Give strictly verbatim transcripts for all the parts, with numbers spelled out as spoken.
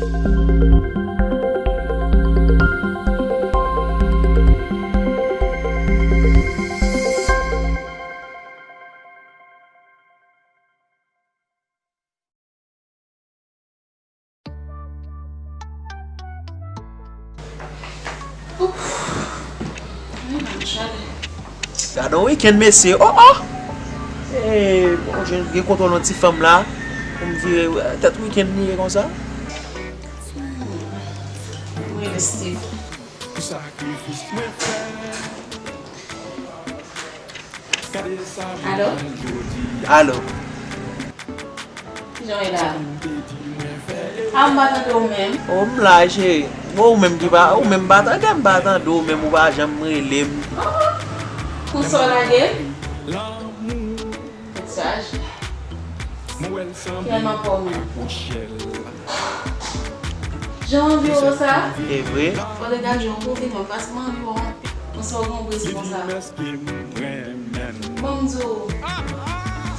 Gade yon wikenn, mesye. Oh, oh! Eh, bon, jen gen kontwòl yon ti fanm la. Pou m vire, eh, tèt wikenn li ye konsa. Mwen rele Steve. Alo? Alo. Kijan w ye la? A, m pa tande w menm. O, m la, cheri. Bon, ou menm ki pa, ou menm pa tande m, pa tande w menm, ou pa janm rele m. Ah, konsa w lage? Tèt chaje. Kiyès m ap fè w menm? Jan w anvi w konsa? E vre? Fò w te gade jan w kouvri mwen, paske m anvi w anpil. Konsa w gen yon brezil konsa. Bon, m di w,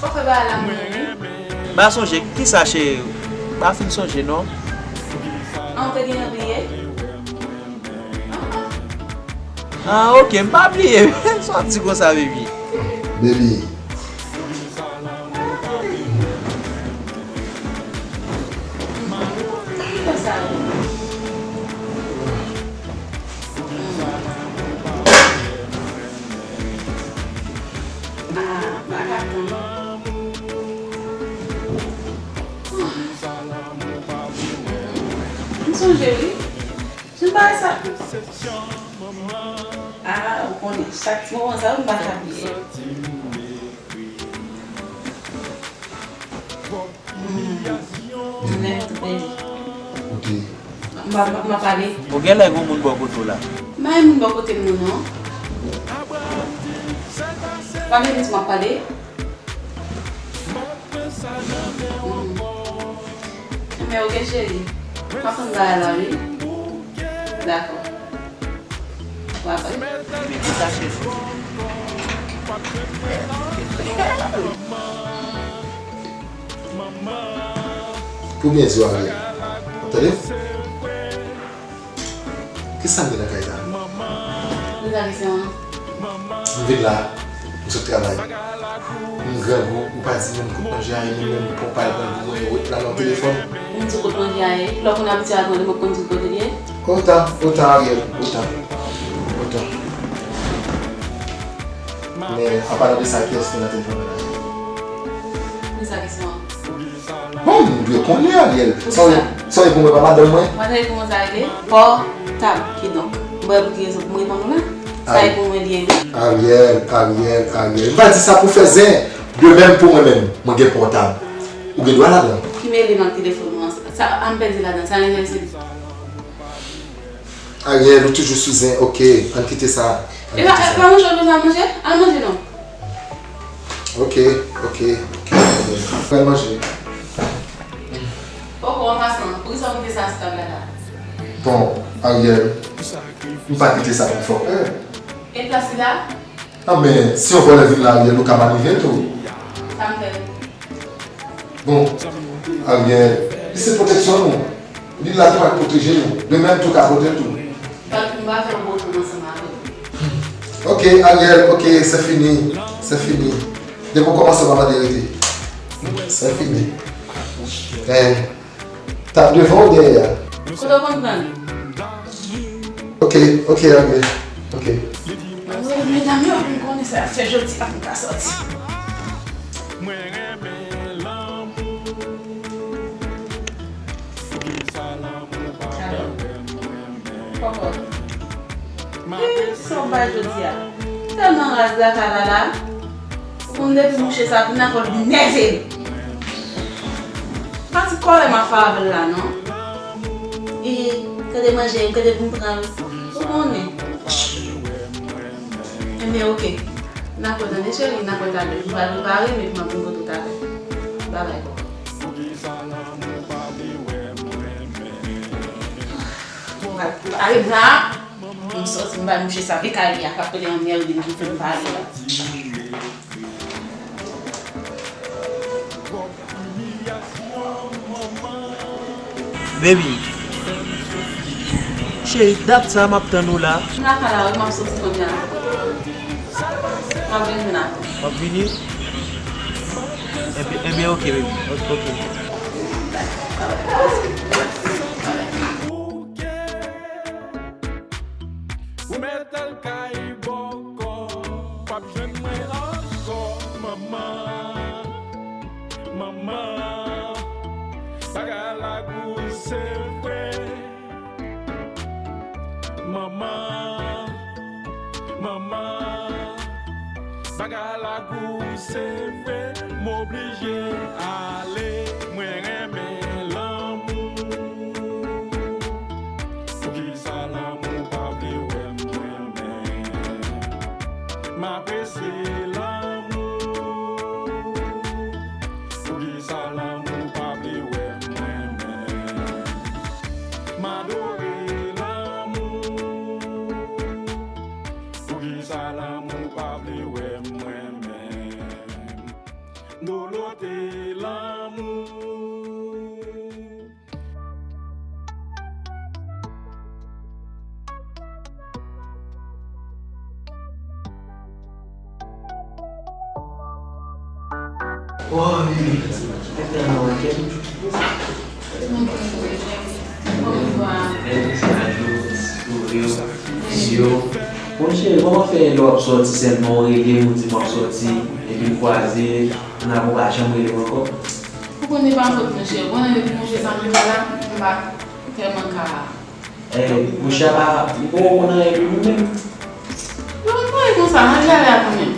fò w fè bagay la mwen, wi. M pa sonje, kisa, cheri? M pa fin sonje, non. An, w te gentan bliye? Ah, ok, m pa bliye. Sa w ap di konsa, baby? Baby. M sonje, wi. Jan bagay sa. Ah, ou konnen, chak ti moman sa, m pa ka bliye. Hmm. Mwen tout bèl. Ok. M pa, m pa, m pa pale. Ou genlè gen moun bò kote w la. M pa gen moun bò kote m, non, non. Pa vle di m ap pale. Hmm. Men ok, cheri. M ap konn bagay la, wi. Dakò. W ap wè. Pou byen di w, Ariel. W ap tande? Kisa m gen nan kay sa? Poze kesyon an. M vin la, m sot travay. M grangou, ou pa di moun kote manje a ye, menm, menm pou pa al pran pou mwen, ou ret la nan telefòn. M di w kote manje a ye, lè w konn abitye al manje, mwen konn di w kote l ye. Otan, otan, Ariel, otan. Otan. Men, an palan de sa, kiyès ki nan telefòn nan la? Poze kesyon an. Bon, m dwe konnen, Ariel. Sa w ye, sa w ye pou mwen, pa madanm mwen? Mwen tande kòman sa rele? Pòtab. Kidonk, m pa wè pou ki rezon pou m reponn ou la. Sa ye pou mwen li ye, wi. Ariel, Ariel, Ariel. M pa di sa pou fè zen. De menm pou mwen menm, mwen gen pòtab. Ou gen dwa ladan. Ki mele nan telefòn mwen an? Sa, an m pèdi ladan. Sa enterese m. Ariel, ou toujou sou zen. Ok, ann kite sa. Ann kite sa. E pa, e pa manje w bezwen al manje? Al manje non. Ok, ok, ok. Pral manje. Poko, an pasan, poukisa w kite sa sou tab la la? Bon, Ariel, m pa kite sa pou fòkè. E plas li la? Ah, men, si yon vòlè vin la, Ariel, ou ka manive l tou. Sa m fè? Bon, Ariel, li se pwoteksyon nou. Li la tou ak pwoteje nou. De menm tou ka pote l tou. Fòk m pa fè w pwoblèm ansanm avè l. Ok, Ariel, ok, c'est fini. C'est fini. Depi w kòmanse, w pa mande rete. C'est fini. Eh, t ap devan ou dèyè a? Kote w konn pran l? Ok, ok, Ariel. Ok. Medam yo, m konnen se afè jodi a pou m ka sòti. Alo. Kòkò. Ih, sa w bay jodi a. Tèlman raz lakay la la. Ou konn depi mouche sa vin nan kò l nève m. Pa ti kòlè m ap fè avè l la non. E, kande manje, kande pou m pran l. Ou konnen. Ebyen, oke. N a kwè tande cheri, n a kwè talè. M pral prepare m epi m ap vin kote w talè. Babay, kòkò. M pral prepare m la. M sòti, m bay mouche sa vye kari a k ap pede anmède m pou fè m pale la. Baby, Cheri, dat sa m ap tann ou la. M lakay la wi, m ap soti kounye a. M ap vin jwenn apre. W ap vini? Ebyen, ebyen, oke, baby. Oke. Ou mèt al kay bòkò, p ap jwenn mwen ankò, manman, manman. Bagay la gou se vre. Manman, manman, bagay la gou se vre, m oblije ale, mwen renmen lanmou. Poukisa lanmou pa vle wè mwen menm? M apresye lanmou. Poukisa lanmou pa vle wè mwen menm? M adore lanmou. Poukisa lanmou pa vle wè mwen menm? Dolote lanmou. Wow, baby. Mwen te nan wikèn. Yo. Bon, cheri, kòman fè lè w ap sòti sèlman w rele m, ou di m w ap sòti, epi n kwaze, n ap ou pa janm rele m ankò? Ou konnen pa fòt mwen, cheri. Konnen depi mwen fè sa m fè la, m pa tèlman ka. Eh, mouche a pa, li poko konn anyen de nou menm. Yo, ann pale konsa, nan djale a konnen.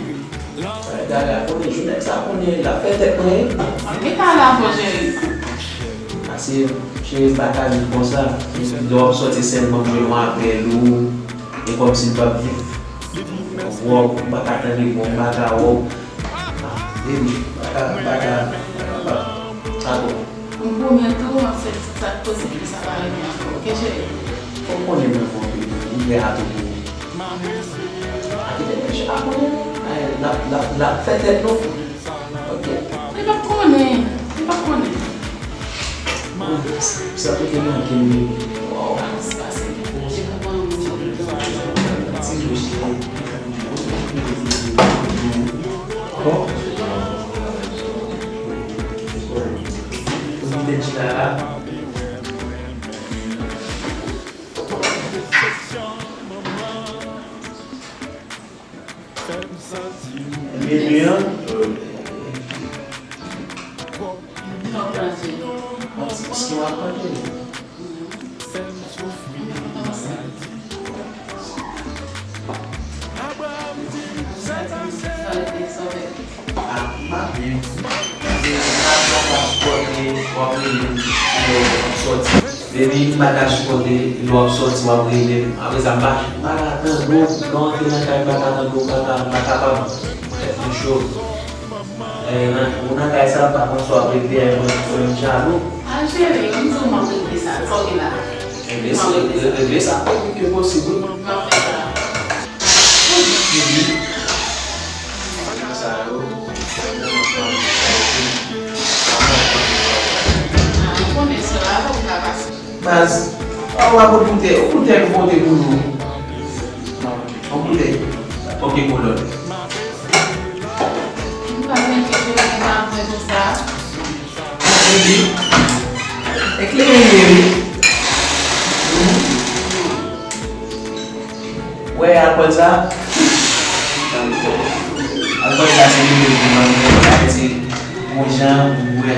Nan djale a konnen, jou nèg sa konnen, l ap fè tèt mwen. Mwen gentan ale avè w, cheri. Pase, cheri, m pa ka viv konsa. Lè w ap sòti sèlman m jwenn yon apèl ou, e kòmsi m p ap viv. Wòw, m pa ka tande vwa w, m pa ka wè w. Ah, baby, m pa ka, m pa ka, m pa ka. Sa twòp. M pwomèt ou, m ap fè tout sa k posib pou sa pa rive ankò, oke, cheri? Fò w konnen mwen fò anpil, m prè a tou pou ou. A kite mèche pa konnen, ay, l ap, l ap, l ap fè tèt nou. Oke. Li p ap konnen, li p ap konnen. Sa tou te manke m, baby. Waw. Pase, pase. Ti bouch li. Bon. Pou m te chita la. Meni an. Yon ti whisky m ap mande. Ah, m pa byen. Se sa, sa w pa sipòte, w ap rele m, lè w ap sòti. Baby, m pa ka sipòte lè w ap sòti, w ap rele m. Apre sa, m pa, m pa ka tande w, lè w antre nan kay, m pa ka tande w, m pa ka, m pa kapab. Tèt mwen cho. Eh, nan, ou nan kay sa, m pa konn sa w ap regle a, mwen, mwen jalou. Ah, cheri, m di w m ap regle sa. Sa w gen la? Regle sa, regle sa pi vit ke posib, wi. M ap fè sa. Baby. Sa yo. Ah, m konnen sa, avè w m ka pase. Baz, ou pa pot boutèy, yon boutèy m pote pou nou. Yon boutèy. Ok, kolòn. M pa renmen ke jodi m ap pran konsa. Baby, eklere m byen, wi. Wè, alkòl sa. Alkòl sa, se li menm ki manke, se gon jan m bwè l.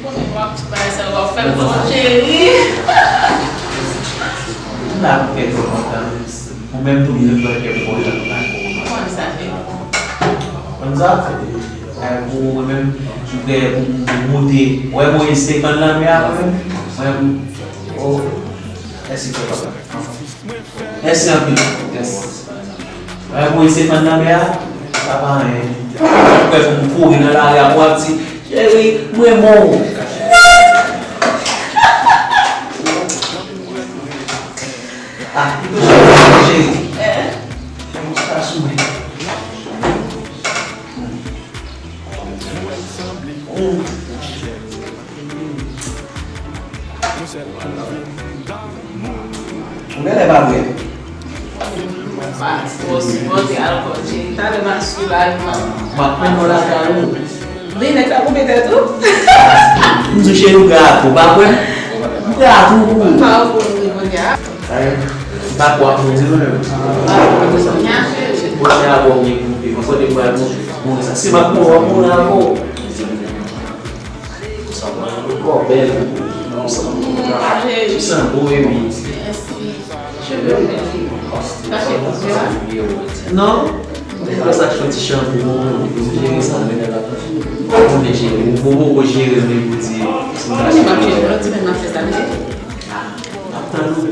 Konnen w ap ti bagay sa yo ap fè m sonje, wi. M la pou kèk jou kontan. Ou menm tou, m vin fè kèk jou kontan, m pa kontan. Konn sa fè. Konn sa fè. Ay, pou mwen menm, m prè pou m moute. Wè, mwen Estefan lanmè a, mwen menm. Mwen menm. Oh, mèsi, papa. Mèsi anpil. Yes. Wè, mwen Estefan nan mè a, sa pa anyen. Ou kwè pou m kouri nan lari a, pou w ap di, cheri, m renmen w. Ah, li toujou cheri. Fè mouch pa sou mwen. Mm. Ou genlè pa vre. M pa twò sipòte alkòl, cheri. Talè m al sou live lan. M ap pran yon lakay ou. Li nèg la koupe tèt ou. M di cheri ou prè ak ou, pa vre? M prè ak ou pou ou. M pa ou pou nou kounye a. M pa kwè ak nou di nou menm. Kounye a bon, gen koupe. Mwen kote pral mouri. Bon, sa se m ap mouri, m ap mouri avè w. Ou bèl. Ou santi bon, epi. Non. Mwen fè sa, fè ti chanpou, mwen jere sa, men la. Mwen jere, mwen poko jere, men pou di. Mwen jere, mwen di, men mwen fè sa, men. Ap tann ou.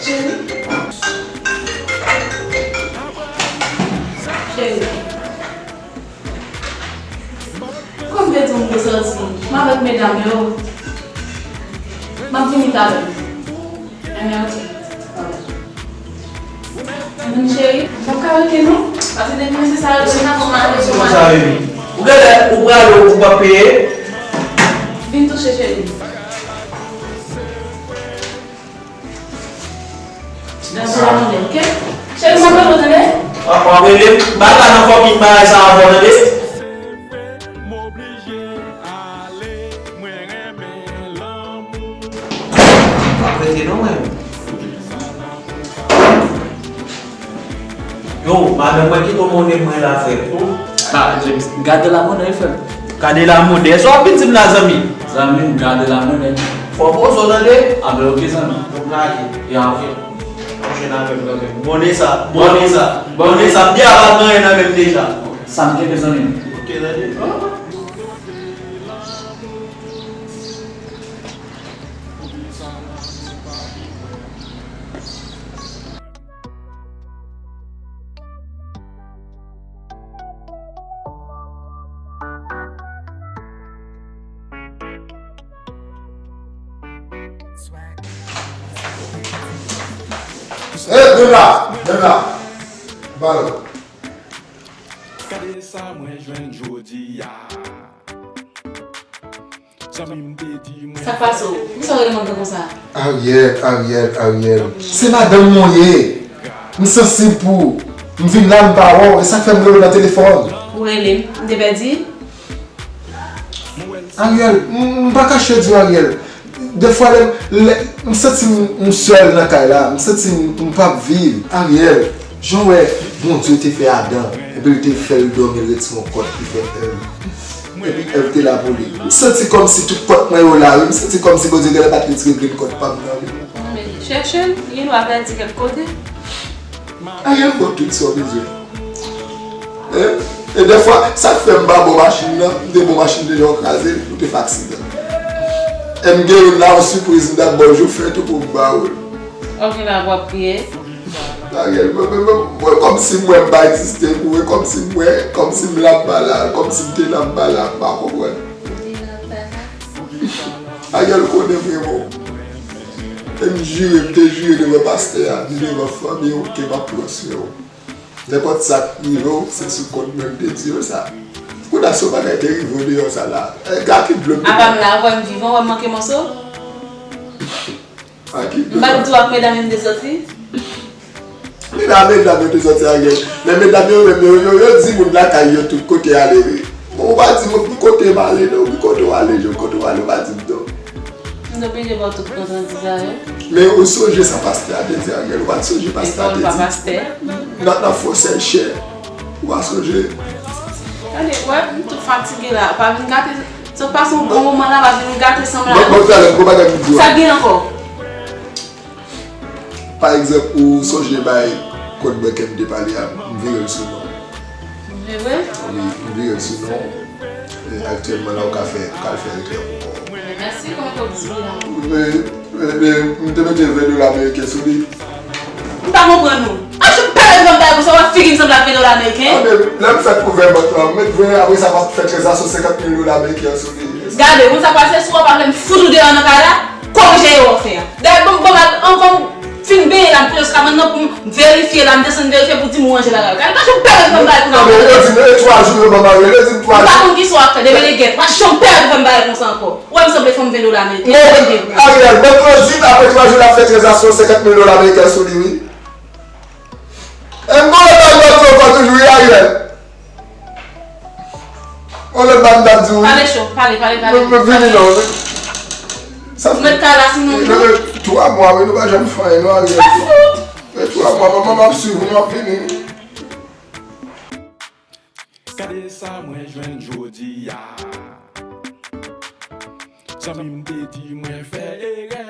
Cheri. Cheri. Kòm te di w m te sòti, m avèk medam yo. M ap vini talè. Enben, ok. Vin, cheri. M p ap ka rete, non. Pase depi se sa yo, se nan kòm ale sou mwen. Ou genlè, ou prale, ou p ap peye. Vin touche, cheri. Nan bouda mwen, ok? Cheri, m ap rele w, tande? W ap rele m? Ba la nan fòkin bagay sa avè w, tande? M ap rete non, mwen. Yo, madanm mwen, kite w monnen mwen la, frè. Ba, James, gade la monnen, frè. Gade la monnen. Sa w ap vin di m la, zanmi? Zanmi m, gade la monnen. Fò poze w, tande? Anben, ok, zanmi. Bon, lage. Ya, ok. Mwen jwenn avè m kanmenm. Monnen sa, monnen sa, monnen sa. M di a pa gen anyen nan men m deja. Sa m kenbe, zanmi m. Ok, tande? Hey, Brenda! Brenda! Balo. Gade sa mwen jwenn jodi a. Sa k pase w? Poukisa w rele m antre konsa? Ariel, Ariel, Ariel. Se madanm mwen w ye. M sansib pou ou. M vin la, m pa wè w. E sa k fè m rele w nan telefòn. Ou rele m, m te pèdi? Ariel, m, m pa kache di w, Ariel. Defwa, lè, lè m santi m, m sèl nan kay la, m santi m, m p ap viv. Ariel, jan w wè Bondye te fè Adan, epi l te fè l dòmi, l ret sou yon kòt ki fè Èv. Epi Èv te la pou li. M santi kòmsi tout kòt mwen yo la, wi. M santi kòmsi Bondye genlè pa t retire grenn kòt pa m nan, wi. Anben, chèche l, li dwe pèdi kèk kote. Ariel ba w tout sa w bezwen. E, e defwa, sa k fè m pa ba w machin nan, m te ba w machin deja w kraze l, ou te fè aksidan. E m gen youn la, yon sipriz, m t ap ba w jou fèt ou pou m ba ou l. Ok, la, w ap kriye. Ariel, mwen, mwen, mwen, mwen, kòmsi m wè m pa egziste pou ou, e kòmsi m wè, kòmsi m la m pa la, kòmsi m te la m pa la, m pa konprann. Ariel konnen vrèman. E m jire, m te jire devan pastè a, ni devan fanmi w, ke m ap pran swen w. Nenpòt sa k rive w, se sou kont mwen m te di yo sa. Kounye a, se yon bagay te rive w deyò sa la. E, gade dlo m te... Apa m la, ou wè m vivan, ou wè m manke mòso? M pa t di w ak medam yo m te sòti? Medam, medam yo te sòti ak yo. Men medam yo menm, yo, yo, yo di moun lakay yo tout kote y ale, wi. Bon, ou pa di moun ki kote m ale, non, ki kote w ale, Jan, kote w ale, ou pa di m, non. M te oblije ba w tout kont randi sa yo. Men ou sonje sa pastè a te di Ariel, ou pa t sonje pastè a te di? Nan, nan fò sèl chè. Ou pa sonje? Gade, wè, m tou fatige la. Pa vin gate, sot pase yon bon moman la, pa vin gate san m la. Bon, bon, talè, bon bagay m di w. Sa gen ankò? Pa egzanp, ou sonje bay kòd bwen ke m te pale a, m vire l sou non w. Vre? Wi, m vire l sou non w. E, aktyèlman la, ou ka fè, ou ka fè retrè pou kò w. Mèsi, kòman ke w di la? Wi. E, e, m te mete ven dola ameriken sou li. M pa konprann ou. Anjou pale devan m bagay konsa, w ap figi m sanble ak ven dola ameriken. Anben, lè m fèt pou vè bant lan, m met ven, apre sa m ap fè tranzaksyon senkant mil dola ameriken an sou li. Gade, moun sa pase sou w, pa vle m fout ou deyò nan kay la, korije erè w fè a. Dayè, bon, bon, anvan Verifye la, m desann verifye pou di m ou ranje bagay. Gade, pa janm pèmèt fè m bagay konsa ankò. Non, men yo di m, e twa jou yo ban m Ariel, yo di m twa jou. M pa konn ki sa w ap fè, demen e gèt. Pa janm pèmèt fè m bagay konsa ankò. Ou wè m sanble fanm ven dola ameriken. Non, Ariel, mèkredi, apre twa jou, l ap fè tranzaksyon senkant mil dola ameriken sou li, wi. E m gon lòt bagay m ap di w ankò toujou, wi, Ariel. Yon lòt bagay m t ap di w, wi. Pale cho, pale, pale, pale. Mwen, mwen vini non. Sa fè. Ou mèt kay la sinon, non? Twa mwa, wi, nou pa janm fè anyen, non, Ariel. Sa fout. Fè twa mwa, manman m ap swiv ou, m ap vini. Gade sa mwen jwenn jodi a. Zanmi m te di mwen fè erè.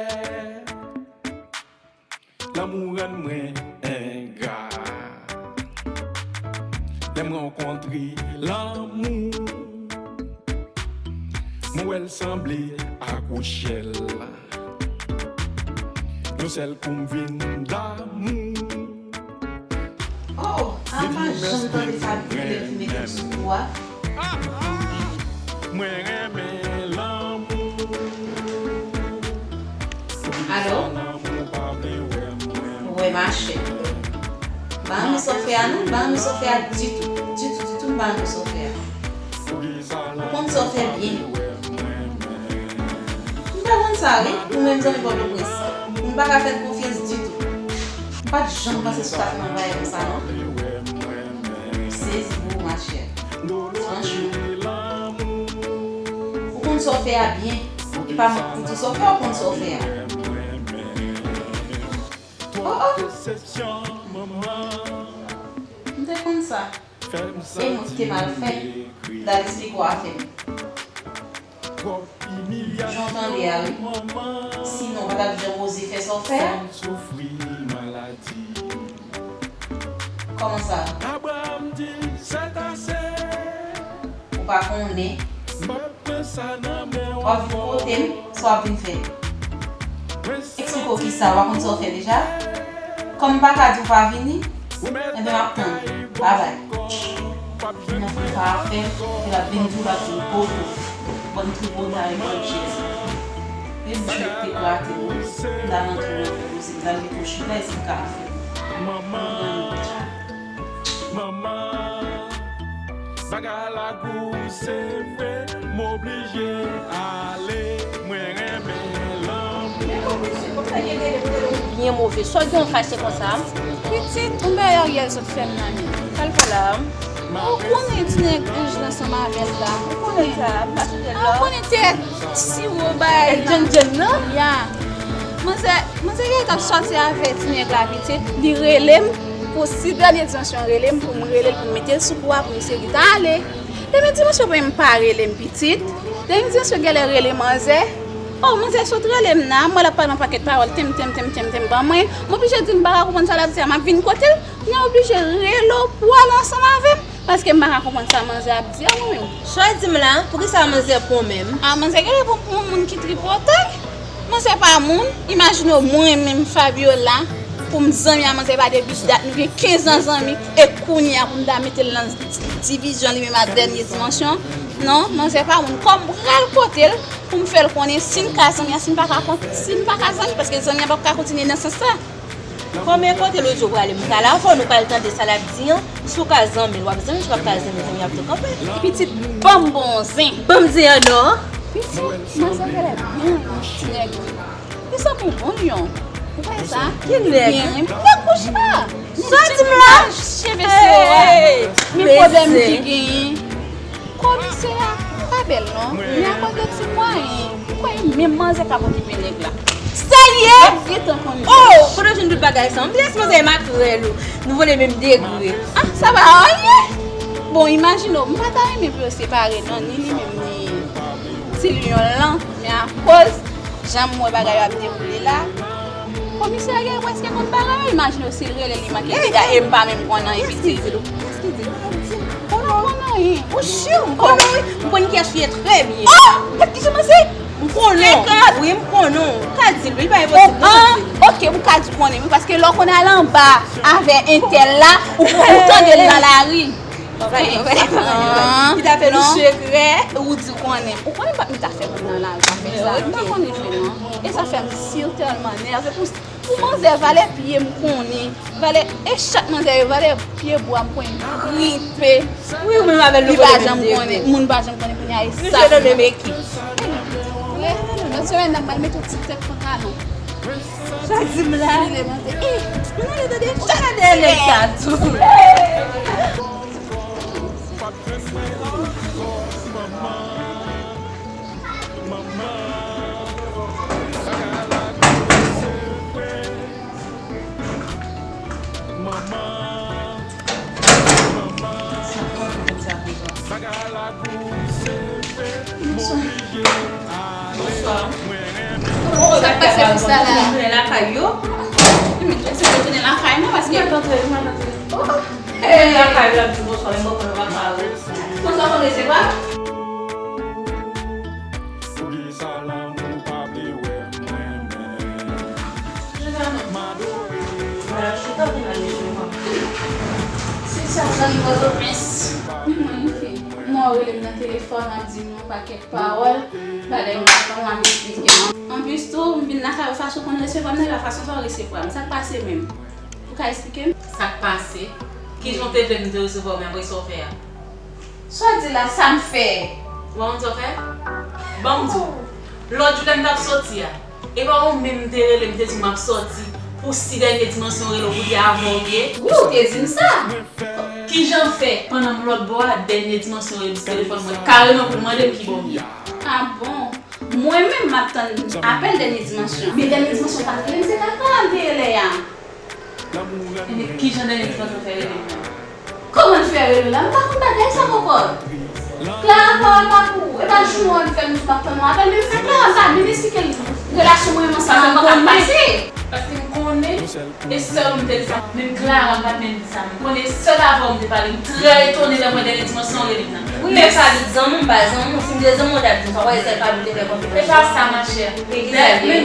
Lanmou rann mwen engra. Lè m rankontre lanmou, mwen wè l sanble ak Rochelle. Yon sèl kou m vin damou. Oh, a m pa janm tande sa depi lè m fin mete l sou kou a. Mwen renmen lanmou. Alo? Wè, machè. M pa renmen sa w fè a, non. M pa renmen sa w fè a ditou. Ditou, ditou, m pa renmen sa w fè a. Ou konn sa w fè byen. M te konn sa, wi. Ou menm zanmi Pòtoprens. M pa ka fè l konfyans ditou. M pa t janm panse sa w ta fè yon bagay konsa, non. M sezi pou ou, machè. Franchman. Ou konn sa w fè a byen. E pa mwen k pou di w sa w fè, ou konn sa w fè a. Oh, oh. M te konn sa. E mwen ki te mal fè. M t al eksplike w afè m. Jan w tande a, wi. Sinon, w pa t ap janm oze fè sa w fè a. Kòman sa? Ou pa konnen. W ap vin kote m, sa w ap vin fè? Eksplike w kisa, w pa konn sa w fè deja? Kòm m pa ka di w pa vini, enben m ap tann. Babay. Mwen fè sa afè, epi l ap vin di w, l ap di w poto. Bann tripotay, bann chèz. E bouch mwen te grate m, m t al antre nan fè koze, m t al mete w chita, e se m ka fè. Manman, bagay la gou, se vre, m oblije ale, mwen renmen lanmou. Byen move, sa w gen w fache konsa? Pitit, yon bagay Ariel sot fè m nan men. Sa l fè la? Ou konnen ti nèg anj la ansanm avè l la. Ou konnen sa, m pa sonje l la. Ou konnen tèt siwo bay. Tèt djennjenn nan? Ya. Manzè, manzè Ariel t ap sòti avè ti nèg la pitit, li rele m. Pou sis dènye dimansyon rele m, pou m rele l, pou m mete l sou kou a, pou misye gentan ale. Dènye dimansyon pou m pa rele m pitit. Dènye dimansyon genlè rele manzè. Oh, manzè sot rele m nan, m wè l ap pale yon pakèt pawòl, tem, tem, tem, tem, tem, ban mwen. M oblije di l m pa ka konprann sa l ap di a, m ap vin kote l. Kounye a m oblije rele w pou w ale ansanm avè m, paske m pa ka konprann sa manzè ap di a mwen menm. Sa w di m la, poukisa manzè pran w menm? A, manzè genlè pran m pou yon moun ki tripotay. Manzè pa moun, imajine w mwen menm Fabiola, pou m zanmi a manzè pa depi dat, nou gen kenz an zanmi, e kounye a pou m ta mete l nan divizyon li menm ak dènye dimansyon. Non, manzè pa moun. Kòm pral kote l, pou m fè l konnen si n ka zanmi an, si n pa ka kont-, si n pa ka zanmi, paske zanmi an p ap ka kontinye nan sans sa. Kòm e kote lòt jou prale, m ka la avè w, nou pral tande sa l ap di an. Si w ka zanmi l, w ap zanmi, si w pa ka zanmi l, zanmi ap tou kanpe. Pitit, ban m bon zen. Ban m zen an non. Pitit, manzè genlè byen ti nèg wi. Li sanble yon bon lyon. Ou pa wè sa? Ki nèg? Byen, nèg bouch la. Sa w di m la? Cheve sou a. Men pwoblèm ki genyen. Komisè a pa bèl non, men akoz de ti mwayen, ou kwè menm manzè k ap okipe nèg la? Serye? Gentan konnen. Oh, kote w jwenn tout bagay sa? M te espoze makrèl ou, nou vole menm degre. Ah, sa pa anyen. Bon, imajine w, m pa ta renmen pou yo separe non, ni li menm ni ti lyon lan, men akoz jan m wè bagay yo ap dewoule la, komisè a genlè prèske konn bagay yo, imajine w si l rele li manke dega e m pa menm konn anyen pitit. Ou pa konn anyen. Ou si m konnen wi, m konn kiyès ou ye trè byen. Oh! Gad kijan manzè. M konnen w. Wi, m konnen w. Ou ka di l wi, li pa enposib non. Ah, ok, ou ka di konnen wi, paske lè w konn al anba avè entèl la, ou, ou tande l nan lari. Ki ta fè nou sekrè. Ou di konnen. Ou konnen m p ap met afè moun nan lari, afè sa. M pa konn jwe non. E sa fè m sitèlman nève pou Pou manzè, valè pye m konnen. Valè, e chak manzè yo, valè pye bwa m konnen. Gripe. Wi, moun avè l nou pa janm konnen. Moun pa janm konnen kounye a, e sa. Nou jwe nan menm ekip. Wi, lòt semèn, n ap al mete yon ti tèt pantalon. Sa di m la. Wi, lè maten. E, nou ale tande. Ou ta gade nèg sa tou. Bonswa. Bonswa. Sa k pase pou sa la? Tounen lakay yo. Wi, men se pou tounen lakay nou, paske. Mwen antre, mwen antre. Oh, tounen lakay yo, ap di bonswa, men mwen konn pa pale. Bonswa, konn resevwa? Poukisa lanmou pa vle wè mwen menm? Mwen chita pou nan lejè mwen. Se sa, sa li Pòtoprens. Mwen, mwen, mwen rele m nan telefòn, ap di m yon pakèt pawòl. Bagay mwen pa konn ap eksplike m. Anplis tou, m vin lakay ou fason konn resevwa m nan, la fason sa w resevwa m. Sa k pase menm? Ou ka eksplike m? Sa k pase? Kijan w te vle m te resevwa w, men apre sa w fè a? Sa w di la, sa m fè? Ou pa konn sa w fè? Ban m di w. Lòt jou lè m t ap soti a, e pa ou menm m te rele m te di w m ap sòti pou si Dènye Dimansyon rele w pou di avè w ye? Wi, ou te di m sa. Kijan fè, pandan m lòt bò a, Dènye Dimansyon rele m sou telefòn mwen kareman pou l mande m ki bò m ye? A bon? Mwen menm, m ap tann apèl Dènye Dimansyon. Men Dènye Dimansyon pa t rele m, se Kaka m te rele a. Ebyen, kijan Dènye Dimansyon fè rele m nan? Kòman l fè rele w la? M pa konn bagay sa, kòkòt. Clara pawòl pa pou ou. E pa jou non, li fè m di m ap tann yon apèl, men m fè Clara, m pa menm esplike l relasyon mwen menm ansanm avè w k ap pase. Paske m konnen, e sèl ou m te di sa. Menm Clara, m pa t menm di sa. M konnen sèl avè w m te pale. M trè etone lè m wè Dènye Dimansyon rele m nan. Wi, men sa di zanmi m, pa zanmi w. Si m te zanmi w, w t ap di m sa. W pa wè sèl pa m te fè konfidans. E pa sa, machè. E ki sa l ye?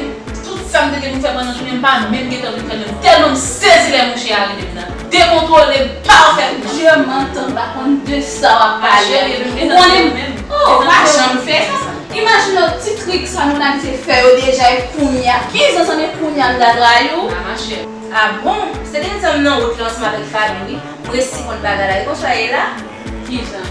Tout sa m te gen pou m fè pandan jounen, m pa menm gentan vin fè l menm. Tèlman m sezi lè mouche a rele m nan. Dekontwole m, pa fè m nan. Je m'entends, m pa konn de sa w ap pale a. Ou konnen m. Oh, pa janm fè sa. Imajine w ti trik sa nou t abitye fè yo deja e kounye a. Kenz an, men kounye a m ta trayi w. A, machè. A bon? Se te zanmi nan wout la ansanm avèk Faby, wi. M resi konn bagay la. E konsa ye la? Kijan?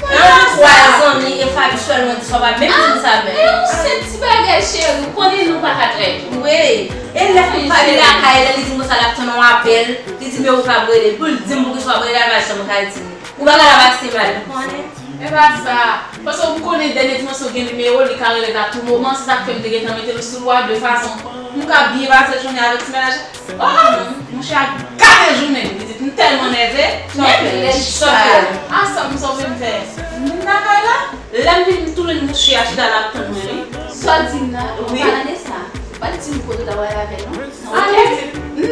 Nan twa zanmi e Faby sèlman di sa, w pa menm di m sa menm. E yon senp ti bagay, cheri, ou konnen nou pa ka trayi. Wi. E lè Faby lakay la, li di m konsa l ap tann yon apèl, li di men ou p ap rele l. Pou l di m poukisa w ap rele a, m pa janm ka di li. Ou bagay la pase mal, ou konnen. E pa sa. Paske ou konnen Dènye Dimansyon gen nimewo, li ka rele l a tou moman, se sa k fè m te gentan mete l sou lwa de fason pou m ka byen pase jounen avèk ti mennaj. Oh, mouche a gate jounen m, pitit, m tèlman nève. Menm lè sa. A sa m sove m fè. M vin lakay la, lè m vin m tounen mouche a chita la ap tann mwen, wi. Sa w di m la, an palan de sa, ou pa t di m kote w t ap pale avè l non? Ale,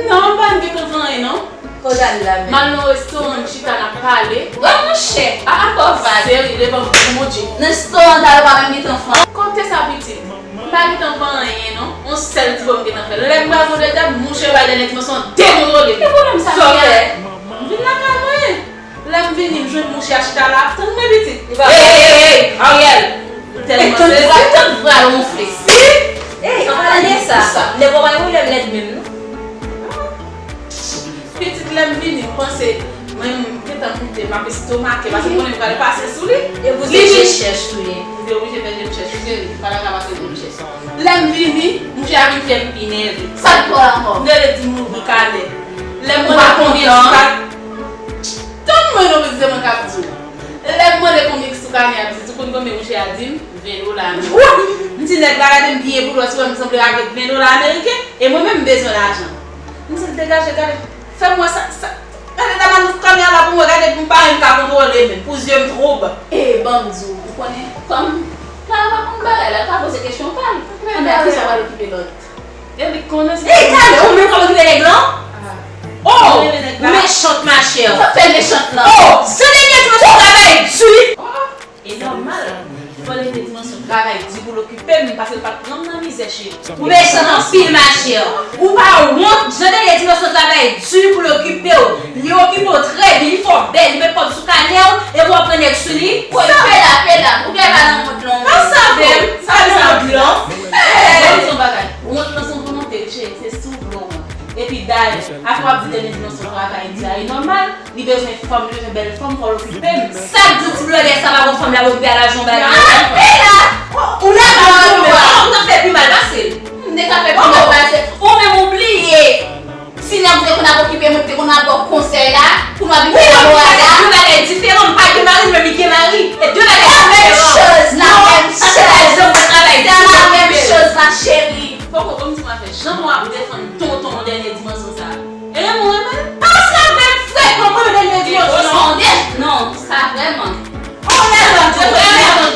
non, m pa t gentan fè anyen non. Kote w al la menm? M al nan restoran, m chita, n ap pale. Wè monchè, a, a pa w vag. Seri, devan Bondye. Nan restoran ta yo pa menm gentan fè anyen. Kote sa pitit? M pa gentan fè anyen non. Yon sèl ti bò m gentan fè. Lè m pral monte tèt, mouche bay Dènye Dimansyon dekontwole m. Ki pwoblèm sa gen a? M vin lakay mwen. Lè m vini, m jwenn mouche a chita la ap tann mwen pitit. Ey, ey, ey, Ariel! Tèlman sezi. Tann vral wonfle. Si! Ey, an palan de sa, nèg ou pa gen pwoblèm lèd menm non. Pitit, lè m vini, m panse mwen m gentan moute, m ap estomake, paske m konnen m pral pase sou li. E pou se je chèch ou ye. M te oblije fè je m chèch, wi cheri, m pa ta ka pase je m chèch. Lè m vini, mouche a vin fè m pi nève. Sa l pran ankò? M te vle di m ouvri kanè. Lè m mande konbyen sou kanè. Tann mwen non, pitit, se mwen k ap di w. Lè m mande konbyen ki sou kanè a, pitit, ou konn konbyen mouche a di m? Ven dola ameriken. M di nèg la gade m byen pou lòs, wè m sanble avèk ven dola ameriken, e mwen menm m bezwen lajan. M di l degaje, gade, fè m wè sa, sa, gade la nan kanè a la pou m wè, gade pou m pa menm ka kontwole menm, pou zye m twoub. E ban m di w, ou konnen, kòm Clara pa konn bagay la, l ka poze kesyon pa l. Ann, kisa w al okipe lòt? E li konnen se. Ey, talè, ou menm k ap okipe nèg lan? Oh, mechant, machè. Sa fè mechant lan. Oh, se dènye dimansyon travay di. E nòmal, fò Dènye Dimansyon travay di pou l okipe m, paske l pa t pran m nan mizè, cheri. Ou mechan anpil, machè. Ou pa wont, jan Dènye Dimansyon travay di pou l okipe w. Li okipe w trè byen, li fè w bèl, li met kòb sou kanè w, epi w ap pran nèg sou li. Woy, pela, pela, ou gen pa nan wont lan. Pa save m, sa nan wont lan. Ban m di w yon bagay. Wont lan se yon volonte, wi, cheri, se si w vle w wont. Dayè, apre w ap di dènye dimansyon travay di a, e nòmal, li bezwen fanm, li bezwen bèl fanm, fò l okipe m. Sa k di w ti blòdè sa pa bon fanm l ap okipe a la jan w bagay la? Kanpe la! Ou la, ou la, ou t ap fè pi mal pase l. M te ka fè pi mal pase l. Ou menm ou bliye. Si nèg ou te konn ap okipe mwen, te konn ap ba w konsèy la, pou nou ap vin fè lamoral la. Wi, men de bagay diferan, m pa gen mari, li menm li gen mari. E de bagay diferan. La menm choz, la menm choz. Non, sa se pa janm travay. Se la menm choz, ma chérie. Poko, kòm di mwen fè, jan mwen ap defann tonton dènye dimansyon sa. E renmen w renmen l? Paske l ap vin frekan mwen dènye dimansyon. Non, sa vrèman. Oh, lè la, Dye vrèman.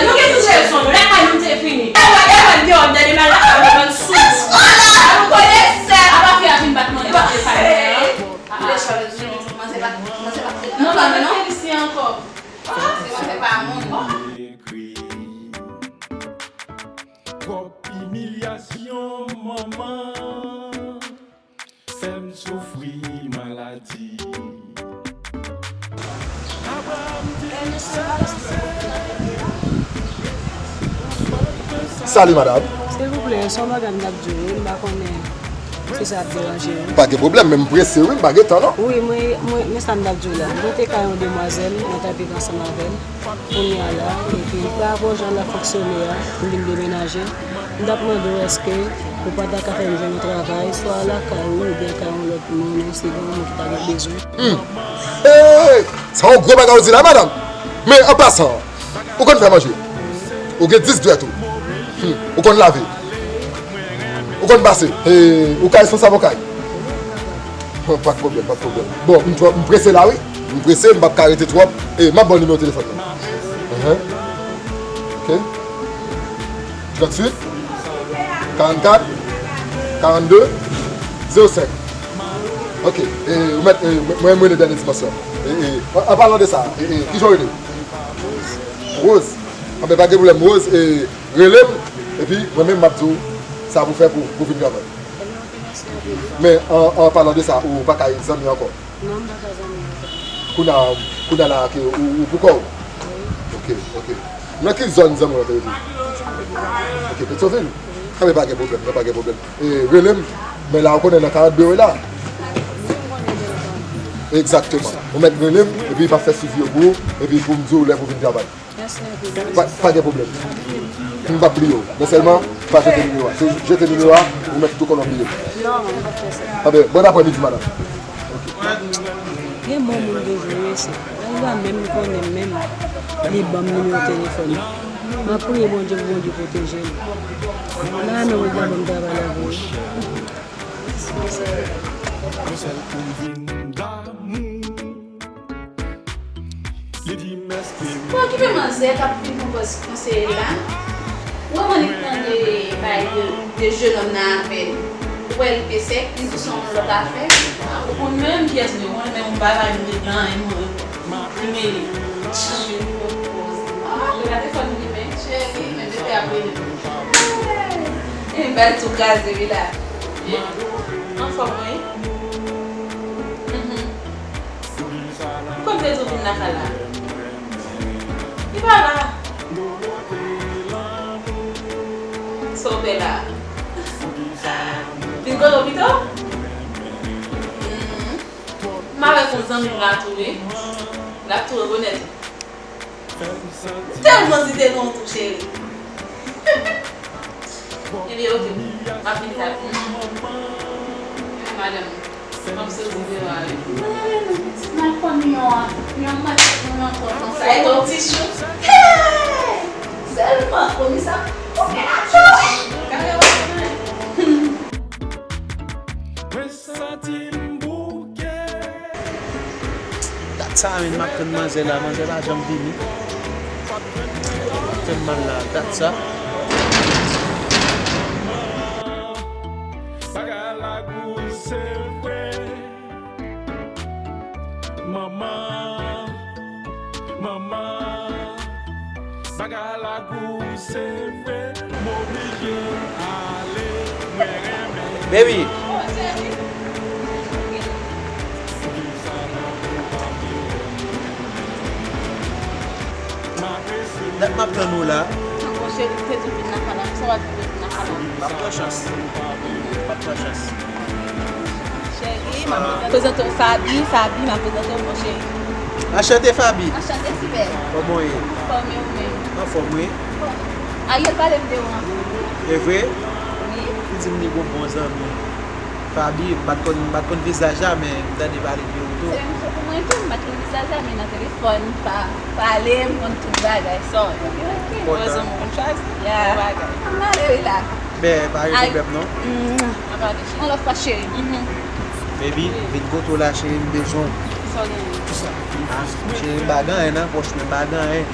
Nou gen tout rezon, nou. Lakay nou te fini. E wè, e wè, m te wè, m tande mal lakay nou, bann sou. Ala, nou konnen sè. Apa fi a vin bat mwen, e pa fè sa. Manzè pa, manzè pa. Non, non, non. Manzè pa moun. Twòp imilyasyon, manman. Fè m soufri maladi. Abraham di sa se. Salut madame. Silvouplè, se yon bagay m t ap di w, wi, m pa konnen si sa ap deranje w. Pa gen pwoblèm, men m prese, wi, m pa gen tan, non. Wi, mwen, mwen, men sa m t ap di w la. Mwen te ka yon demwazèl, mwen t ap viv ansanm avè l. Kounye a la, epi pa rapò jan l ap fonksyone a, m vin demenaje. M t ap mande w èske ou pa ta ka fè m jwenn yon travay, swa lakay ou oubyen kay yon lòt moun, yon segonn moun ki ta gen bezwen. Hmm. Hey! Sa yon gwo bagay ou di la, madanm. Men an pasan, ou konn fè manje? Ou gen dis dwèt ou? Hmm. Ou konn lave? Ou konn pase? Hey, ou ka responsab yon kay? Bon, pa de pwoblèm, pa de pwoblèm. Bon, m twò, m prese la, wi. M prese, m p ap ka rete twòp. E, m ap ba w nimewo telefòn nan. Enhen. Ok. Tranntuit, karannkat, karannde, zewo senk. Ok. E, ou mèt, e, mwen, mwen rele dènye dimansyon. E, e, an, an palan de sa, e, e, kijan w rele? Rose. Anben, pa gen pwoblèm, Rose. E, rele m, epi mwen menm, m ap di w sa pou fè pou, pou vin travay. Men, an, an palan de sa, ou pa kay zanmi ankò? Non, m pa ka zanmi ankò. Kounye a, kounye a la ke ou, ou pou kò w? Wi. Ok, ok. Nan ki zòn zanmi w te rete? Ok, Petyonvil? Anben, pa gen pwoblèm, non, pa gen pwoblèm. E, rele m, men la, ou konnen nan karant de w la. Wi, m konnen de l. Egzakteman. Ou mèt rele m, epi m ap fè swivi yo pou ou, epi pou m di w lè pou vin travay. Mèsi anpil. Pa, pa gen pwoblèm. M p ap bliye w. Men sèlman, pa jete nimewo a. Si w jete nimewo a, ou mèt tou konnen w bliye m. Non, m p ap fè sa. Anben, bon aprèmidi, madanm. Gen bon moun toujou, wi, se. Mwen pa menm konnen menm. Li ban m nimewo telefòn li. M ap priye Bondye pou Bondye pwoteje l. M ta renmen Bondye ta ban m travay la pou li. Bon, okipe manzè k ap vin pou pòz konseye la. Ou wè mannik nan de bay de, de jenòm nan avè l. Ou wè l te sèk, li di se yon lòt afè. Ou konn menm kiyès mwen, ou konn menm m pa bay mwen blan, e mwen. Li mele. Ah, li gade fò li limen. Cheri, men bebe ap rele. E bal tou kraze, wi la. Anfòm, wi. Mhm. Kòm te di w vin lakay la. Li pa la. Sa w fè la? Vin kote w pito? Mhm. M avèk yon zanmi m la tou, wi. L ap tou rekonèt ou. M tèlman di te non tou, cheri. Ebyen, oke. M ap vin la. Madanm, m ap soti deyò a, wi. Mwen menm, pitit m ap pran yon, yon maket mwen ankò konsa. E ton ti chou. Hey! Sèlman, konn sa. Ou fè la tou, wi. Kare w ap pran. Mwen santi m bouke. Dat sa a menm, m ap tann manzè la, manzè pa janm vini. Fè m mal la, dat sa. Bagay la gou se vre. Manman, manman. Bagay la gou se vre, m oblije ale, mwen renmen. Baby. Dat m ap tann ou la. Ankò cheri, m te di w vin lakay la, sa w ap di w vin lakay la? M ap pran chans. M ap pran chans. Prezante w Faby, Faby, m ap prezante w mon cheri. Anchante Faby. Anchante Sibèl. Kòman w ye? Anfòm e ou menm? Anfòm wi. Ariel pale m de ou anpil. E vre? Wi. Li di m li gon bon zanmi. Faby, m pa t konn, m pa t konn vizaj la, men m tande pale de ou tou. Se menm jan pou mwen tou, m pa t konn vizaj la, men nan telefòn, pa, pale, m konn tout bagay, sorry. Kontan. Rezon m konn chwazi. Ya. Bon bagay. M ale wi la. Ben, pa gen pwoblèm non. An lòv pa cheri. Baby, vin kote w la cheri, m bezwen w. Sa w genyen? Ah, cheri, m pa gen anyen nan pòch mwen, m pa gen anyen.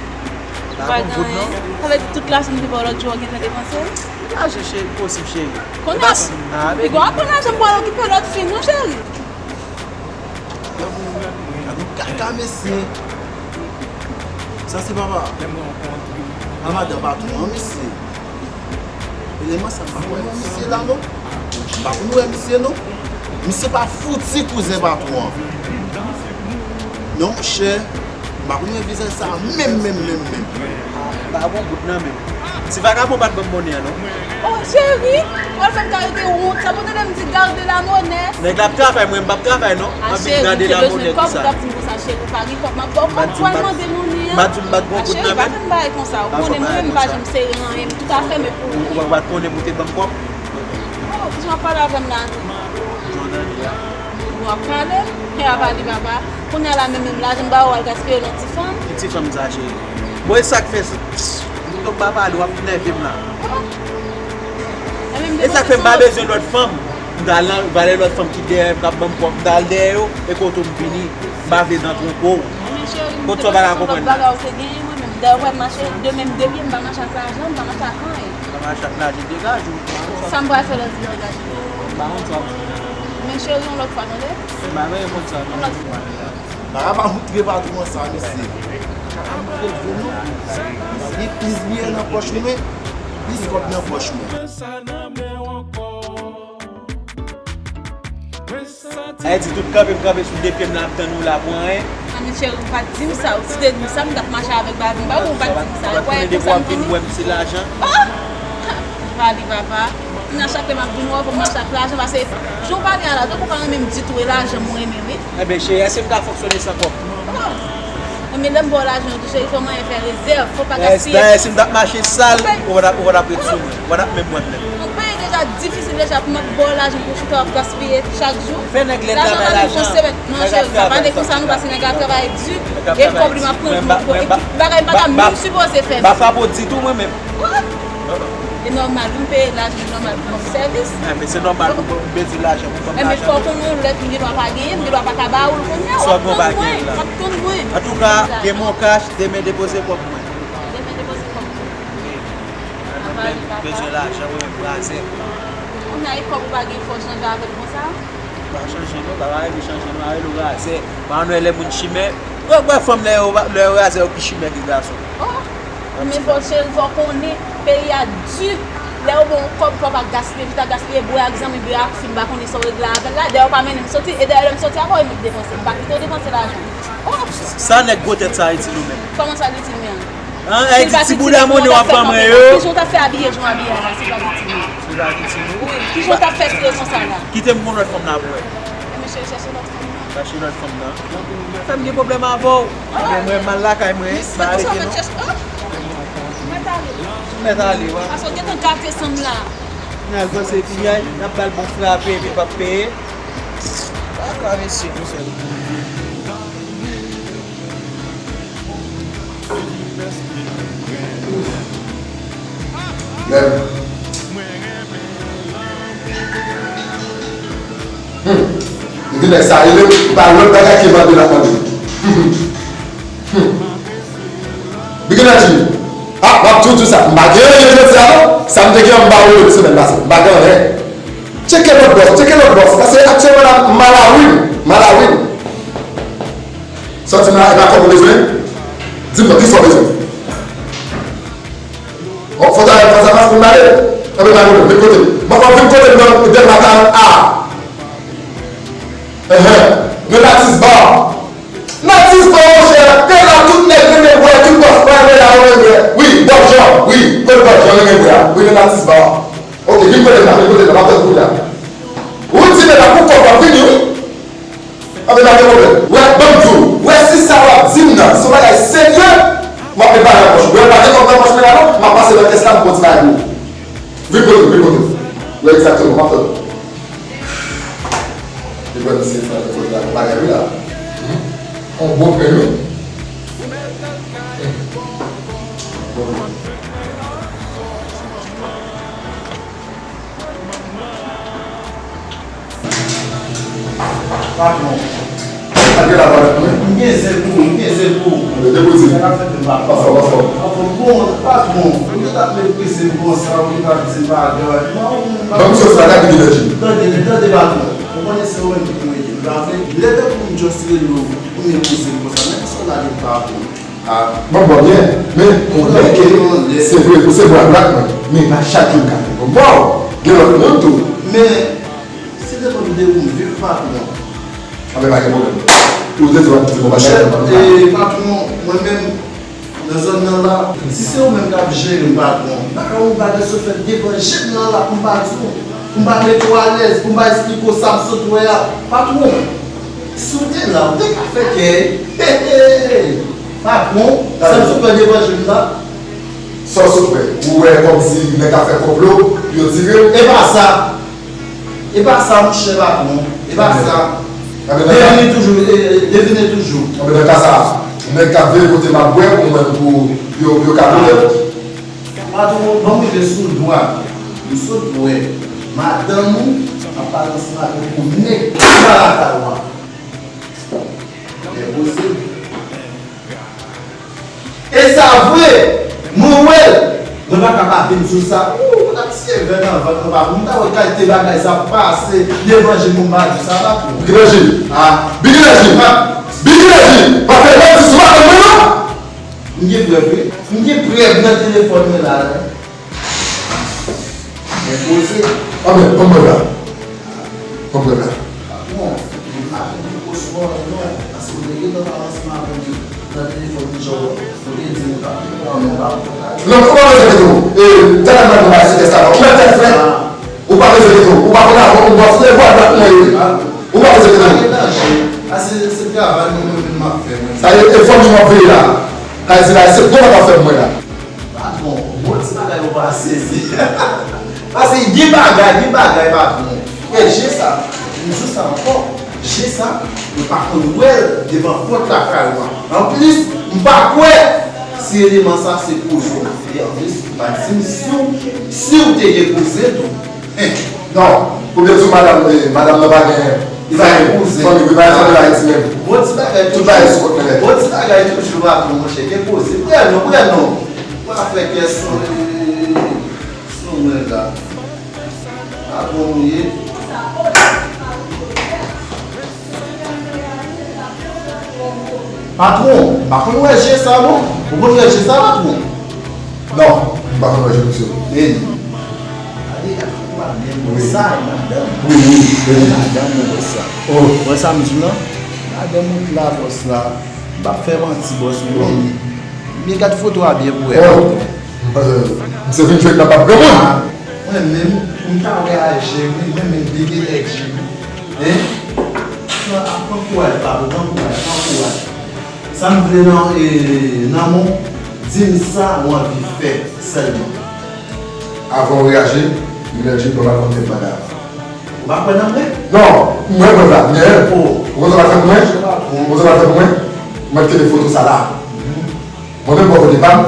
Pa gen anyen. Sa vle di tout lasanm te ba w lòt jou a w gentan depanse l? Lajan cheri, posib cheri. Kounye a, piga w ap pran lajan pou w al okipe lòt fi non cheri. Gad yon kaka mesye. Sa se papa. Papa madan patwon an mesye. Eleman sa m pa konn wè misye la non. M pa konn wè misye non. Misye pa fouti kouzen patwon an. Non monchè, m pa konn wè vizaj sa menm, menm, menm, menm. M pa gon goud nan men m. Ti vagabon pa t ban m monnen an non. Oh cheri, w al fè m karite wont. Sa pou tande m di garde la monnaie. Nèg la ap travay, mwen m p ap travay non. M ap vin gade la monnaie tout sa. Cheri, m te bezwen kòb, ou t ap di m konsa cheri, ou pa gen kòb, m ap ba w kòb pou w al mande monnen an. M pa di w m pa t gon goud nan men m. Cheri, pa fè m bagay konsa, ou konnen mwen menm m pa janm sere anyen, m tout afè men pou ou. Ou pa t konnen pou w te ban m kòb? Oh, kijan w ap pale avè m la? Jan w tande a. Ou ap pale, kè a pale papa. Kounye a la menm, menm lajan m ba ou al gaspiye nan ti fanm. Ki ti fanm sa cheri? Bon e sa k fè m tonbe pa pale, w ap nève m la. E sa k fè m pa bezwen lòt fanm. M ta al nan valè lòt fanm ki dèyè m k ap ban m kòb, m ta al dèyè yo, e kote w m vini, m pa vle dan twonpe w. Kot sa w pa ka konprann la? Dayè w wè m mache de menm de pye, m pa mache ak lajan, m pa mache ak anyen. Sa mache ak lajan degaje w. Sa m pral fè lè di degaje? M pa konn sa w ap di. Men cheri, yon lòt fwa tande. M pa menm konn sa non. Yon lòt fwa. Bagay pa moutre patwon an sa mesye. Pa moutre l vre non. Li gen plis biyè nan pòch mwen, plis kòb nan pòch mwen. Sa vle di tout kanpe m kanpe sou de pye m la ap tann ou la pou anyen? Ah men cheri, ou pa t di m sa, ou si te di m sa, m t ap mache avèk baton ba ou, ou pa t di m sa. Ou pa t konnen depi w ap vin wè m se lajan? Oh! Vali papa. Kounye a chak lè m ap vin wè w, fò m mache ak lajan, paske jan w pale a la, tankou w pa renmen m ditou, e lajan m renmen wi. Enben cheri, èske m ka fonksyone san kòb? Oh! Enben lè m ba w lajan an tou cheri, fò w manyen fè rezèv, fò w pa gaspiye. Dayè si m t ap mache sal, ou pa t ap, ou pa t ap ret sou mwen, ou pa t ap menm wè m menm. Yon peyi deja difisil deja pou m ap ba w lajan pou w chita w ap gaspiye chak jou. Fè nèg lè travay lajan. Non cheri, pa pale konsa non, paske nèg la travay di, e kòb li m ap pran pou, pou, epi bagay m pa ta menm sipoze fè. M pa frape w ditou mwen menm. What? E nòmal, m peye lajan, e nòmal pou ban m sèvis. Enben se nòmal pou m bezwen lajan pou ban m lajan. Enben fò w konnen yon lè m gen dwa pa genyen, m gen dwa pa ka ba ou l kounye a, w ap tann mwen, w ap tann mwen. Antouka, gen mon kach, demen depoze kòb mwen. Demen depoze kòb mwen. Wi. Mwen menm bezwen lajan, mwen menm razè. Kounye a e kòb ou pa gen fò w chanje avè l konsa? Pa chanje non, bagay yo chanje non, a rele w razè. Pa wè lè moun chimè. Ou wè fanm lè yo, lè yo razè yo pi chimè ke gason. Oh! Men fò cheri, fò konnen peyi a di. Lè yo ba w yon kòb, fò w pa gaspiye, chita gaspiye, bwè ak zanmi, bwè ak fi, m pa konnen sa w regle avè l la. Dayè w pa mennen m soti, e dayè lè m soti avè w, e mwen k depanse, m pa kite w depanse lajan. Oh! Sa nèg gwo tèt sa itil ou menm? Kòman sa l itil mwen an? An, e di ti bouda monnen w ap ban mwen yo. Kijan w t ap fè abiye jan w abiye a la, si w pa itil mwen? Si w pa itil mwen? Wi, kijan w t ap fè tire konsa la? Kite m gon lòt fanm la pou wè. Enben cheri, chèche lòt fanm nan. Chache lòt fanm nan. Fè m gen pwoblèm avè w. Ebyen mwen m al lakay mwen. Mèt ale. Mèt ale, wa. Paske w gentan gate san m la. N al panse piyay, n ap ba l bon frape epi l p ap peye. Papa mesye. Lè Hmm. Epi nèg sa rele m, pa lòt bagay ke mande l ap mande m. Hmm. Bigila di, ah, m ap di w tou sa, m pa gen anyen jodi a non. Sa m te gen an m ba ou yo semèn pase. M pa gen anyen. Tcheke lòt bòs, tcheke lòt bòs. Paske aktyèlman la, m a lari, m a lari. Sòti m la, e pa kòb ou bezwen? Di m non, kisa w bezwen? Bon, fò travay, fò sa pas pou m ale. Anben pa pwoblèm, vin kote m. Bon, fò vin kote m nan Dèlma karant A. Enhen. Men Natis Bar. Natis Bar, monchè, te la tout nèg renmen bwè, tout bòs pa renmen la, yo renmen bwè. Wi, Bòb Jan, wi, kote Bòb Jan renmen bwè a? Wi, men Natis Bar. Oke, vin kote m la, vin kote m la, m ap tann ou la. Ou di men la pou kòb w ap vini, wi. Anben, pa gen pwoblèm. Wè, ban m di w. Wè, si sa w ap di m nan se yon bagay serye, m ap met bagay nan pòch ou. Wè, pa gen kòb nan pòch mwen la non, m ap pase nan kès la, m pran ti bagay pou ou. Vin kote m, vin kote m. Wè, egzakteman, m ap tann ou. Li wè misye fè yon bagay wi la. Yon bon grenn wi. Patwon. Al gen lavalèt mwen. M gen zen pou ou, m gen zen pou ou. Depoze. Sa k ap fèt menm, patwon? Anfòm, anfòm. Anfòm, bon, patwon, ou te t ap meprize m konsa, ou te t ap di m bagay. Non, non. Ban m sòs la, gade ki lè jim. Tande, tande, patwon. Ou konnen se ou menm ki pou ede m, pa vre? Lè tankou m just rele w, ou meprize m konsa, men kisa w lage m pa pou ou? Ah, mwen bon byen, men konnen ke se vre, ou se bra dwat mwen, men pa chak jou m ka fè bon. Bon, gen lòt moun tou. Men, se depann de ou m viv, patwon. Anben, pa gen pwoblèm. Ou te di w ap di bon bagay. Patwon, mwen menm, nan zòn nan la, si se ou menm k ap jere m, patwon, m pa ka wè yon bagay sot fèt devan je m nan la pou m pa di w, pou m pa mete w alèz, pou m pa esplike w sa m sot wè a. Patwon, si w te la, ou te ka fè kè. He, he! Patwon, sa m sot wè devan je m la. Sa w sot wè? Ou wè kòmsi nèg k ap fè konplo pou yo tire w? E pa sa! E pa sa, monchè patwon. E pa sa. Devine toujou, e, e, devine toujou. Anben, nan ka sa a, nèg k ap veye kote m ap bwè pou mwen, pou yo, pou yo ka konnen. Patwon, ban m rive sou dwa. M sot wè madanm ou ap pale ansanm avèk yon nèg ki pa lakay ou a. Enposib. E sa vre, mwen wè l. Mwen pa ka pa vin sou sa. Ou, ou t ap tiye vè nan vant mwen, patwon. M ta wè kalite bagay sa ap pase devan je m, m pa di sa, patwon. Big Energy. Ah. Big Energy. Ah. Big Energy. Pa fè manti sou madanm mwen non. M gen prèv, wi. M gen prèv nan telefòn mwen la, wi. Enpoze. Anben, ban m wè la. Ban m wè la. Bon, m pa fin poko sou pawòl non, paske w te gentan pale ansanm avè m nan telefòn, jan w te di m ou t ap pran men w pa pran. Non, ou pa bezwen enkyete w. E, tèlman m pa sou kès la non. Ou mèt tèt frè. Ou pa bezwen enkyete w. Ou pa konn avan, ou pa konn lè vwa dwat mwen ye. Ou pa bezwen enkyete w. Pa gen danje. A, se, se travay mwen, mwen menm m ap fè, mwen. Sa ye, e fanmi m ap veye la. Sa ye, se la, se gwo bagay w ap fè pou mwen la. Patwon, bon ti bagay ou pa sezi. Paske gen bagay, gen bagay, patwon. E je sa, m di w sa ankò, je sa, nou pa konn wè l devan pòt lakay ou a. Anplis, m pa kwè si eleman sa se kouzin w. E anplis, ou pa di m si w, si w te gen kouzin tou. Hein. Non, pou byen di w, madanm, eh, madanm nan pa gen, li pa gen kouzen. Fanmi, li pa gen fanmi Ayiti menm. Bon ti bagay toujou. Tout bagay sou kont mwen nèt. Bon ti bagay toujou, patwon, monchè, gen koze. Prè non, prè non. Ou pa fè kè sou, sou mwen la. Patwon ou ye. Patwon, m pa konn wè je sa non. Ou konn wè je sa, patwon? Non, m pa konn wè je misye. Men, gade, gade, gade, men sa, madanm. Wi, wi, wi. Madanm, ou wè sa. Oh. Ou wè sa m di w lan? Madanm ou t la, bòs la. M p ap fè manti, bòs, ou wè. Men gad foto a byen pou wè. Oh. Misye vin jwe nan pap granmoun. Mwen menm, pou m ta reyaji, wi, mwen menm, bebe nèg, wi. Hein? Pran, pran kouraj, patwon, pran kouraj, pran kouraj. Sa m vle nan, e, nan men w, di m sa ou anvi fè sèlman. Avan w reyaji, Big Energy, ban m rakonte yon bagay avan. Ou pa kwè nan mwen? Non, mwen, mwen la, men, oh, ou konn sa w pral fè pou mwen? Ou konn sa w pral fè pou mwen? Mwen kite foto sa la. Mhm. Mwen menm bò kote pa m,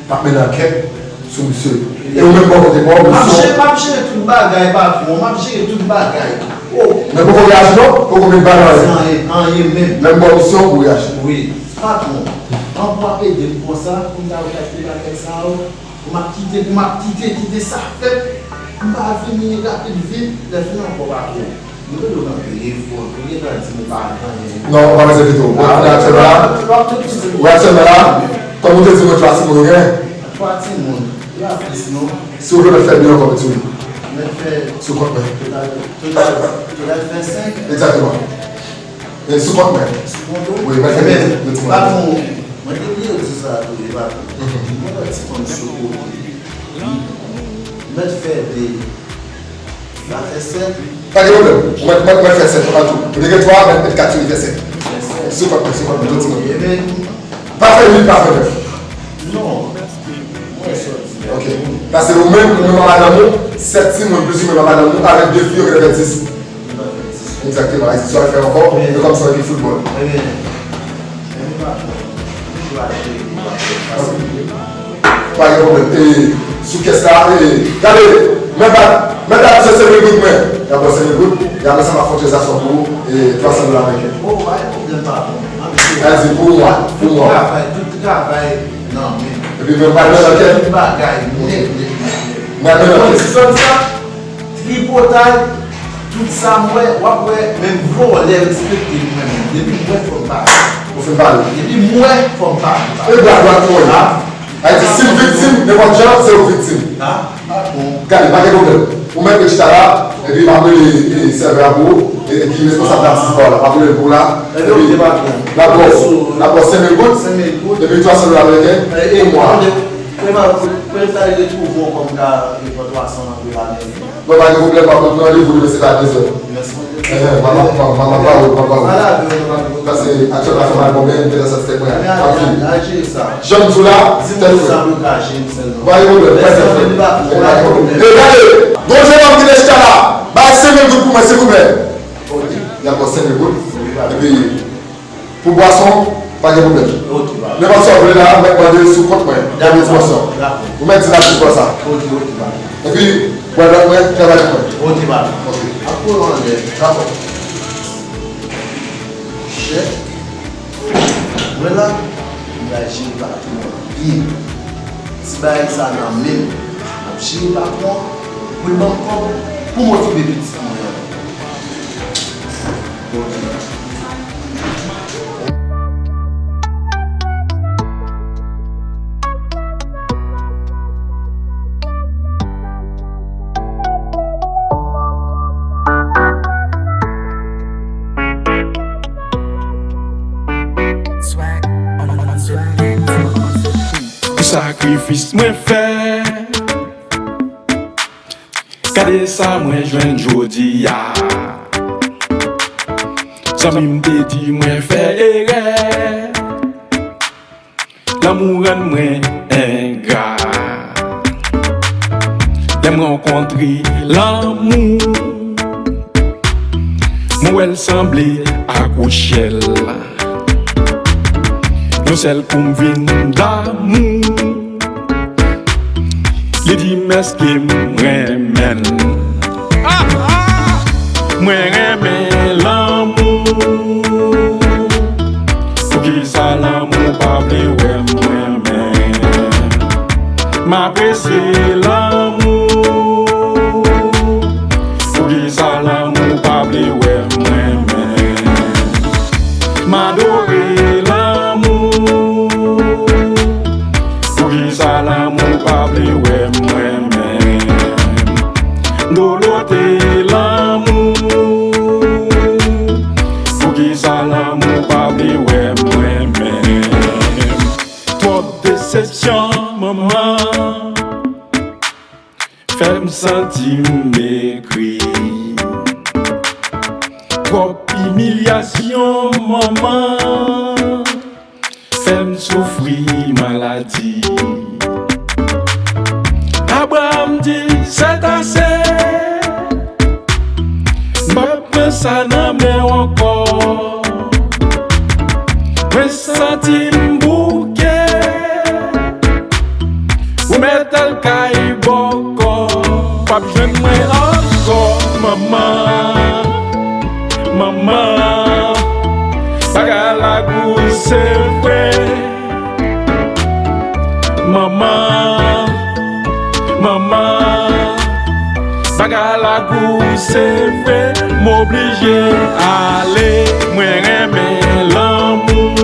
m ap mennen ankèt sou misye. E ou menm bò kote pa w, m ap jere, m ap jere tout bagay, patwon, m ap jere tout bagay. Oh. Men poko reyaji non, poko met bal nan anyen. Anyen, anyen menm. Lè m ba w misyon, ou reyaji. Wi. Patwon, an pou w ap ede m konsa, pou m ta wè kalite bagay sa yo, pou m ap kite, pou m ap kite, kite sa fèt, pou m pa vini rapid vit, lè fini ankò, patwon. M rele w nan telefòn, ou gentan di m ou pa gen anyen. Non, ou pa bezwen enkyete w. Ou wè aktyèlman la, ou wè aktyèlman la, kòm ou te di mwen twa timoun ou gen. Twa timoun, la plis non. Si w vle mèt fè byen ankò, pitit. Mèt fè. Sou kont mwen. Total, total, total vennsenk. Egzakteman. E sou kont mwen. Sou kont ou? Wi, mèt fè byen, de timoun. Patwon, mwen te bliye di sa tou, e patwon. Mhm. Mwen wè ti fanm sou kote. Mèt fè de. Pa gen pwoblèm. Mwen, mwen, mwen fè sèt an tou. Ou te gen twa, mwen met kat sou li fè sèt. Sou kont mwen, sou kont mwen, tout ti moun. Pa fè uit, pa fè nèf. Non. Ok. Pase ou menm, ou menm ak madanm ou, sèt timoun plis ou menm ak madanm ou, avèk de fi, yo genlè fè dis. Egzakteman. E si sa w fè ankò, yo kòmsi w epi foutbòl. Pa gen pwoblèm. E sou kès la, e, gade, mèt la, mèt la bezwen senk mil goud mwen. Y ap ba w senk mil goud, e apre sa m ap fè yon tranzaksyon pou ou, e twa san dola ameriken. Oh, pa gen pwoblèm, patwon. Gade, pou mwa, pou mwa. Tout travay, tout travay nan men. Epi mwen pral nan lankèt. Tout bagay, nèt, nèt, nèt, nèt. Mwen pral nan lankèt. Konn ti zòn sa, tripotay, tout sa m wè, w ap wè, menm vòlè respekte m mwen menm. Depi m wè fò m pale. Ou fin pale. Depi m wè fò m pale. E bra dwat mwen la. Ayiti, si m viktim, nenpòt jan, se ou viktim. Gade, pa gen pwoblèm. Ou mèt ret chita la, epi m ap rele, e, sèvè a pou ou, e, ki responsab atis pa w la. M ap rele l pou ou la. Epi, n ap ba w, n ap ba w senk mil goud, epi twa san dola ameriken, pou mwa. Mwen pa, mwen ta retwouve w kòm ka, e, pran twa san dola ameriken. Bon, pa gen pwoblèm, m ap pran randevou demen se pa dezè. Mèsi. Ehe, manman, manman, manman pa ou, manman pa ou. Pase aksyon la fè mal bon, men m te nan sans tèt mwen. Anpil. Jan m di w la, tèt fre. Pa gen pwoblèm, pa gen pwoblèm. E gade, gon jennonm ki te chita la, bay senk mil goud pou mwen, silvouplè. Y ap ba w senk mil goud. Epi, pou bwason, pa gen pwoblèm. Nenpòt sa w vle la, mèt mande sou kont mwen. Pou bwason. Ou mèt di la pou sa. Epi, bwè dwat mwen, travay pou mwen. Ok, pa. Ok. Dakò. Chèf, mwen la, m pral jere patwon an byen. Ti bagay sa nan men m. M ap jere patwon an pou l ban m kòb pou motive pitit mwen an. Swag on the beat. Pou sakrifis mwen fè, gade sa mwen jwenn jodi a. Zanmi m te di mwen fè erè. Lanmou rann mwen engra. Lè m rankontre lanmou, mwen wè l sanble ak Rochèl. Yon sèl kou m vin damou. Li di m èske m renmen l. Mwen renmen lanmou. Poukisa lanmou pa vle wè m renmen? M apresye lanmou. Poukisa lanmou pa vle wè m renmen? M adore lanmou. Poukisa lanmou pa vle wè m renmen? Dolote lanmou. Poukisa lanmou pa vle wè m renmen? Twòp desepsyon, manman, fè m santi m egri. Twòp imilyasyon, manman, fè m soufri maladi. Abraram di, sètase, m p ap pran sa nan men w ankò. Mwen santi m bouke. Ou mèt al kay bòkò. W ap jwenn mwen ankò, manman. Manman, bagay la gou se vre. Manman, manman, bagay la gou se vre. M oblije ale, mwen renmen lanmou.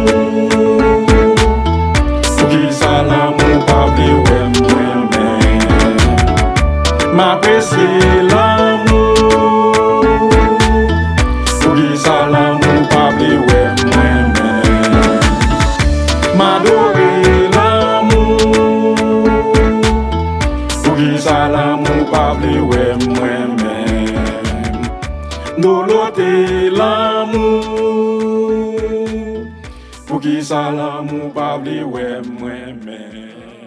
Poukisa lanmou pa vle wè m renmen? M apresye lanmou. Poukisa lanmou pa vle wè m renmen? M adore lanmou. Poukisa lanmou pa vle wè m renmen? Dolo te lanmou. Poukisa lanmou pa vle wè mwen menm?